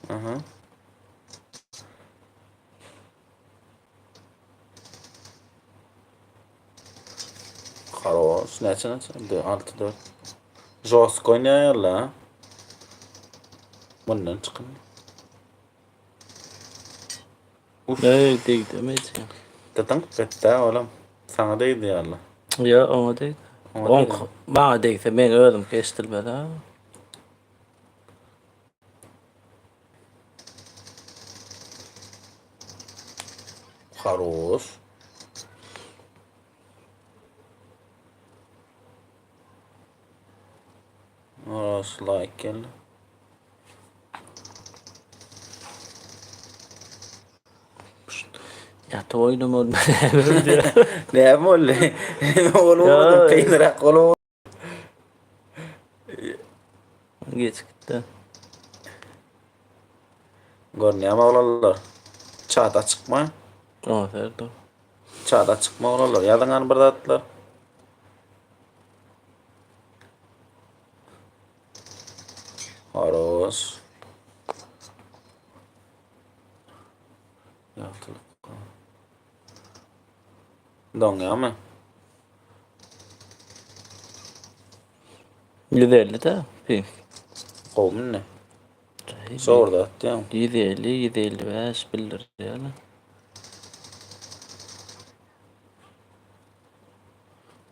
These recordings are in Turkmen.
Aha. Haroş, näçe näçe? 6 4. Žostko oýnaýarlar. Mundan çykyn. Uf. Ey degdimi hiç? Dydyň etdä olam. Saňa degdi ýaly. Ýa oňa degdi. Oňa Oň degdi. maňa degse men özümki eşidilmez ha. Haroş. Haroş like geldi. Ýatyp oýnamaly näme diýýär. Näme boldy? Ol boldy, kynrak ol. Geç gitdi. Görünýärmi oglanlar? Çat açykmy? Aferin. Çat açykmy oglanlar? Ýazyň hany bir zatlar. Haros. Ýagtylyk. Doňýarmy? 150 de. Pink. Gowmy indi? Şorda atýaň. 150, 155 bildirýär.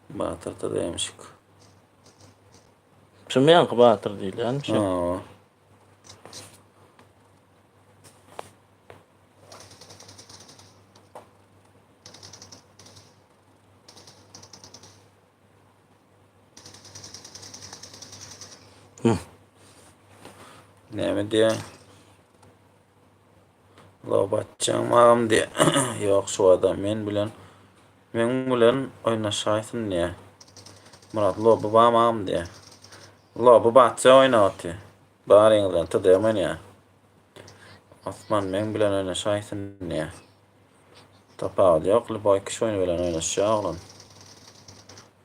Batyr da demişik. Şumy ýaňky Batyr diýilýänmi şu? Ha. Hı. Näme diýýär? Lobatjaň agam diýýär. Ýok, şu adam men bilen meň bilen oýnaşaýsyn diýýär. Myrat loby bam agam diýýär. Loby batja oýnap otyr. Baryňyzdan TDM oýnaýar. Osman meň bilen oýnaşaýsyn diýýär. Tapawudy ýok, lýuboý kişi oýny bilen oýnaşýar oglan.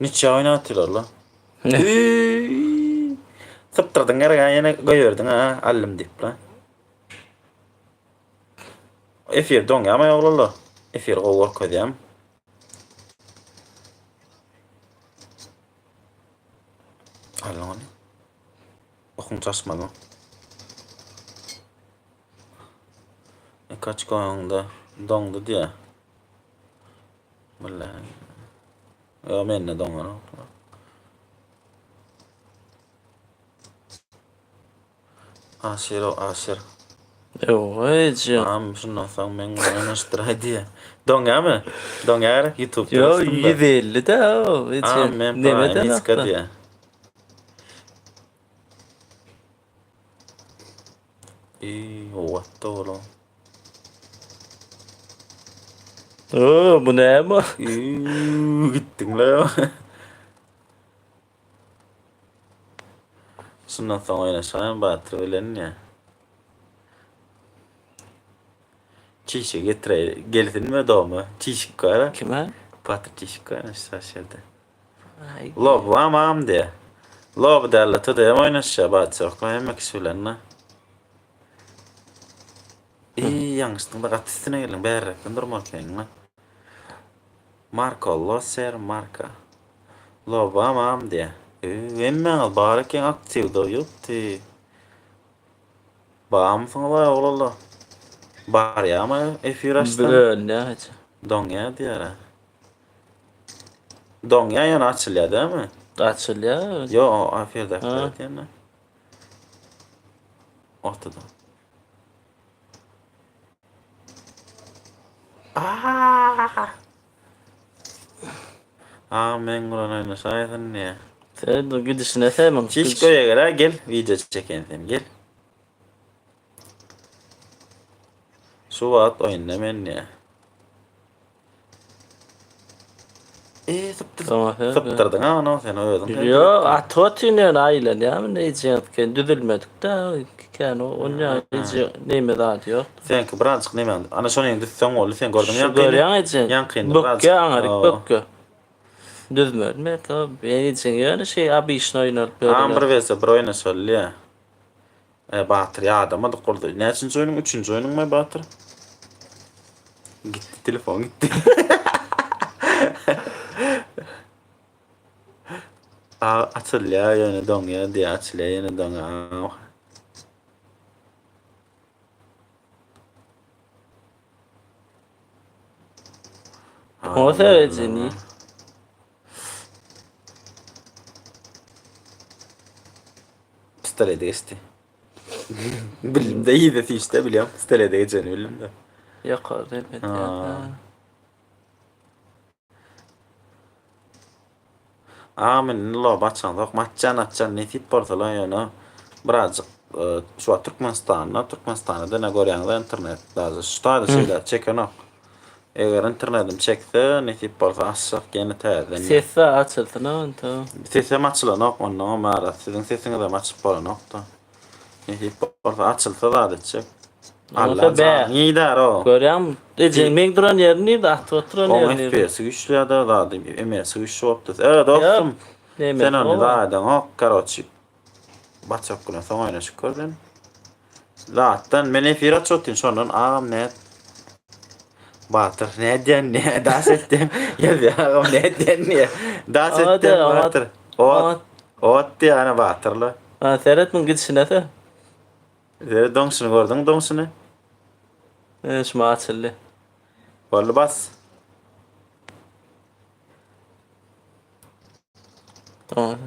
Niçe oýnap otyrlar la? Sypdyrdyň gerek ha, ýene goýberdiň ha, allym diýip la. Efir doňýarmy oglanlar? Efir gowy görkezýärmi? Aldyň ony. Okuň çaşmaly. Kaç goýaňda doňdy diýä. Bile. Ýa mende doňanok. Aşyr o aşyr. Ýok, eje. Am şundan soň men bilen oýnaşdyraý diýä. Doňýamy? Doňýar YouTube-da. Ýok, 150 de, eje. Am men Neme Prime diýä. Eý, what oğlum. Oo, bu näme? Eý, gitdiň la. Şundan soň oýnaşaýyn Batyr bilen ýa. Çişe getireý, gelsinmi doma? Çişik bar. Kime? Batyr çişik bar, şu ýerde. Lob wamam diýe. Lob däl-de TDM oýnaşýar Batjok hemme kişi bilen. Eý, ýalňyşdyň-da gaty üstüne geldiň, bärräkden durmaly ekeniň-le. Marko Loser Marka. Lob wamam diýe. Eý, hemmäňiz bar eken aktiwda ýokdy. Barmysyňyz-aý oglanlar? Barýarmy efir açsaň? Bölünýär hiç. Doňýar diýýär-ä. Doňýar ýöne açylýar dälmi? Açylýar. Ýok, efirde diýende. Ortada. Aa! Aa, men bilen oýnaşaýsyn diýýär. Sen bu gidişine seniň. Çiş köýe gel, gel, wideo çeken sen, gel. Şu wagt oýunda men diýýär. Eee, sypdyr. Sypdyrdyň ha ony sen özüň. Ýok, atyp otyryn ýöne aýlanýarmy neýjek düzülmedik-de, kän onýa hiç neme zady ýok. Seňki birazjyk neme, ana şony düzseň boldy, sen gördüň ýaňkyny. Görýäň eje. Ýaňkyny bökýä aňaryk bökýä. Düzmedim ýöne şeý obyçny oýnalyp ýörler. Am bir wese bir oýnaşaly. E, Batyr ýadamadyk boldy. Näçinji oýnuň? Üçünji oýnuňmy Batyr? Gitdi telefon gitdi. A açylýar ýöne doňýar diýýär, açylýar ýene doňýar. O serecini. Pistolete geçdi. Bildim de ýygy süýşde bilýän pistolete geçeni bildim de. Ýokarda elbetde. Agam indi loba açaňzok matjan atjan nesip bolsalar ýöne birazjyk şu wagt Türkmenistanda Türkmenistanda ne görýäňiz internet daže şu taýda şeýle çekenok. Eger internetim çekse nesip bolsa açjak ýene täzeden. Sesi açylsyn onda. Sesem açylanok onnoňam ara siziň sesiňizem açyp bolanokda. Nesip bolsa açylsa zat etjek. Alla janyňy iýdär o. Görýäňmi? Ejeň meň duran ýerim nirde? Atyp oturan Oň ýeri nirde? FPS-i güýçli ýa-da zady MS-i güýçli bolupdyr. E dostum. Sen ony zadyňok, karoçi. Baçak bilen soň oýnaşyp gör sen. Zatdan men efir açyp otyryn şondan agam näet. Batyr nädýän ne daş etdim. Ýazýar agam nädýän diýýär. Daş etdim Batyr. Ot. Ot diýýär ana Batyrla. Ha seret muň gidişine sen. Seret doňşuny gördüňmi doňşuny? E, şuma açyldy. Boldy bas. Tamam.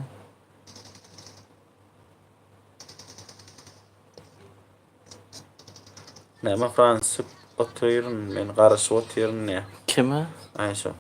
Näme fransuz otyryn men garaşyp otyryn diýýär. Kime? Aýşa.